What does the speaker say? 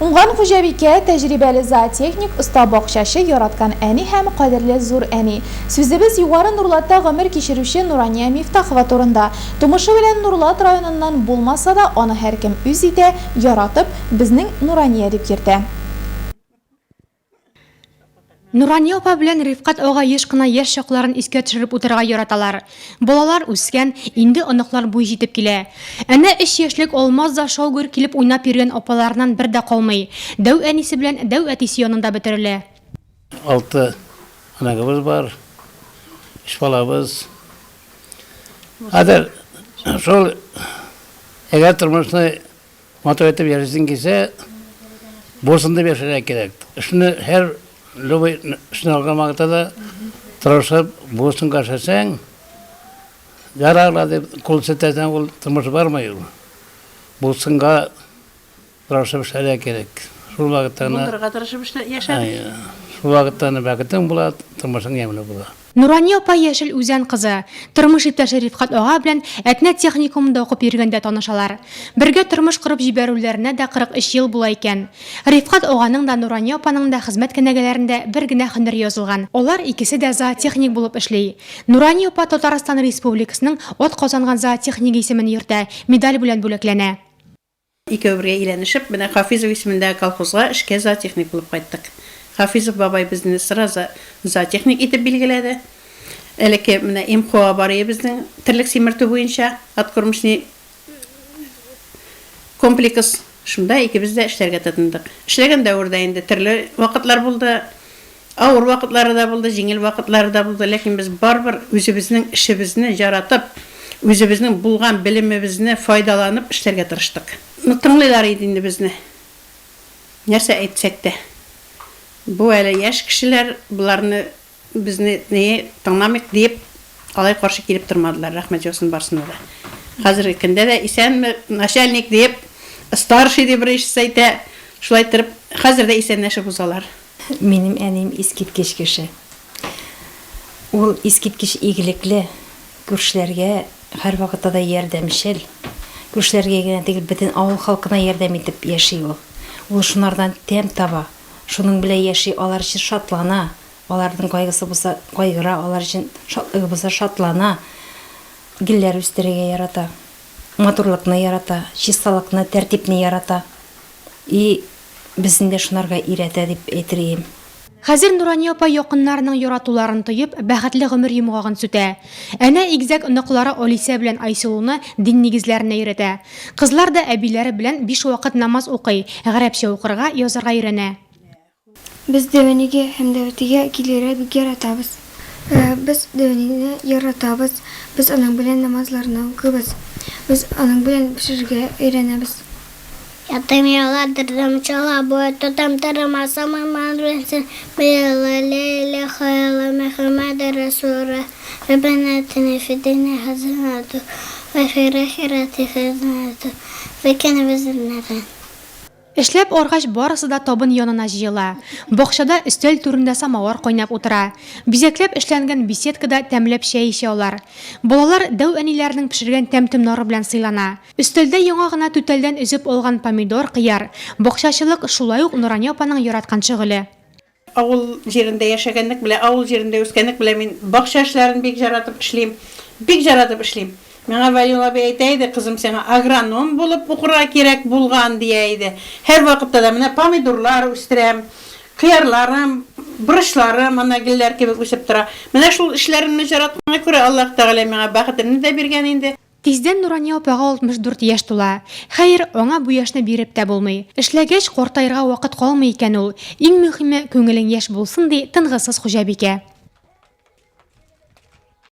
Уңган хуҗабикә, тәҗрибәле зоотехник, оста бакчачы, яраткан әни һәм кадерле зур әни. Сүзебез Югары Нурлатта гомер кичерүче Нурания Мифтахова турында. Тумышы белән Нурлат районыннан булмаса да, аны һәркем үз итә, яратып, безнең Нурания дип йөртә. Нурания апа белән Рифкать ага еш кына яшь чакларын искә төшереп утырырга яраталар. Балалар үскән, инде оныклар буй җитеп килә. Әнә өч яшьлек Алмаз да шау-гөр килеп уйнап йөргән апаларыннан бер дә калмый. Дәү әнисе белән дәү әтисе янында бөтерелә. Алты оныгыбыз бар, өч балабыз. Хәзер шул, әгәр тормышны Матур итеп яшисең килсә, булсын дип яшәргә кирәк. Эшне һәр любой эшне алган вакытта да тырышып, булсынга эшләсәң, ярар ла дип кул селтәсәң, ул тормыш бармый ул. Булсынга тырышып эшләргә кирәк. Шул вакытта гына Булдырырга тырышып эшлә, яшәдек. Шул вакытта гына бәхетең була, тормышың ямьле була. Нурания апа Яшел Үзән кызы. Тормыш иптәше Рифкать ага белән Әтнә техникумында укып йөргәндә танышалар. Бергә тормыш корып җибәрүләренә дә 43 ел була икән. Рифкать аганың да, Нурания апаның да хезмәт кенәгәләрендә бер генә һөнәр язылган. Алар икесе дә зоотехник булып эшли. Нурания апа Татарстан Республикасының атказанган зоотехнигы исемен йөртә, медаль белән бүләкләнә. Икәү бергә өйләнешеп, менә Хафизов исемендәге колхозга эшкә зоотехник булып кайттык. Хафизов бабай безне сразу зоотехник итеп билгеләде. Элекке менә ИМХО бар ие безнең, терлек симертү буенча, откормочный комплекс. Шунда икебез дә эшләргә тотындык. Эшләгән дәвердә инде төрле вакытлар булды. Авыр вакытлары да булды, җиңел вакытлары да булды, ләкин без барыбер үзебезнең эшебезне яратып, үзебезнең булган белемебезне файдаланып эшләргә тырыштык. Ну, тыңлыйлар иде инде безне, нәрсә әйтсәк тә. Бу әле яшь кешеләр, боларны безне ни тыңламыйк диеп, алай каршы килеп тормадылар, рәхмәт яусын барсына да. Хәзерге көндә дә исәнме, начальник диеп, старший дип беренчесе әйтә, шулай иттереп, хәзер дә исәнләшеп узалар. Минем әнием искиткеч кеше. Ул искиткеч игелекле, күршеләргә һәрвакытта да ярдәмчел. Күршеләргә генә түгел, бөтен авыл халкына ярдәм итеп яши ул. Ул шунардан тәм таба, шуның белән яши, алар өчен шатлана, аларның кайгысы булса, кайгыра, алар өчен шатлыгы булса, шатлана. Гөлләр үстерергә ярата, матурлыкны ярата, чисталыкны, тәртипне ярата. И безне дә шунарга өйрәтә дип әйтер ием. Хәзер Нурания апа якыннарының яратуларын тоеп, бәхетле гомер йомгагын сүтә. Әнә игезәк оныклары Алисә белән Айсылуны дин нигезләренә өйрәтә. Кызлар да әбиләре белән биш вакыт намаз укый, гарәпчә укырга, язарга өйрәнә. Без дәвәнигә һәм дәвәтигә килергә бик яратабыз. Без дәвәнине яратабыз, без аның белән намазларны укыйбыз, без аның белән пешерергә өйрәнәбез. Ятым яладырдым чала буе тотам тырмасам иман белән хыялы Мөхәммәде Рәсүле Рәббәнә атина фид-дөнья хәсәнәтү вә фил-ахирәти хәсәнәтү вә кина газабен-нар. Эшләп аргач, барысы да табын янына җыела. Бакчада өстәл түрендә самавыр кайнап утыра. Бизәкләп эшләнгән беседкада тәмләп чәй эчә алар. Балалар дәү әниләренең пешергән тәм-томнары белән сыйлана. Өстәлдә яңа гына түтәлдән өзеп алган помидор, кыяр. Бакчачылык, шулай ук Нурания апаның яраткан шөгыле. Авыл җирендә яшәгәнлек белән, авыл җирендә үскәнлек белән мин бакча эшләрен бик җаратып эшлим. Бик җаратып эшлим. Миңа Вәлиулла абый әйтә иде, кызым, сиңа агроном булып укырга кирәк булган, дия иде. Һәрвакытта да менә помидорлар үстерәм, кыярларым, борычларым ана гөлләр кебек үсеп тора. Менә шул эшләремне җаратканга күрә Аллаһ Тәгалә миңа бәхетемне дә биргән инде. Тиздән Нурания апага 64 яшь тула. Хәер, аңа бу яшьне биреп тә булмый. Эшләгәч, картаерга вакыт калмый икән ул. Иң мөһиме, күңелең яшь булсын, ди тынгысыз хуҗабикә.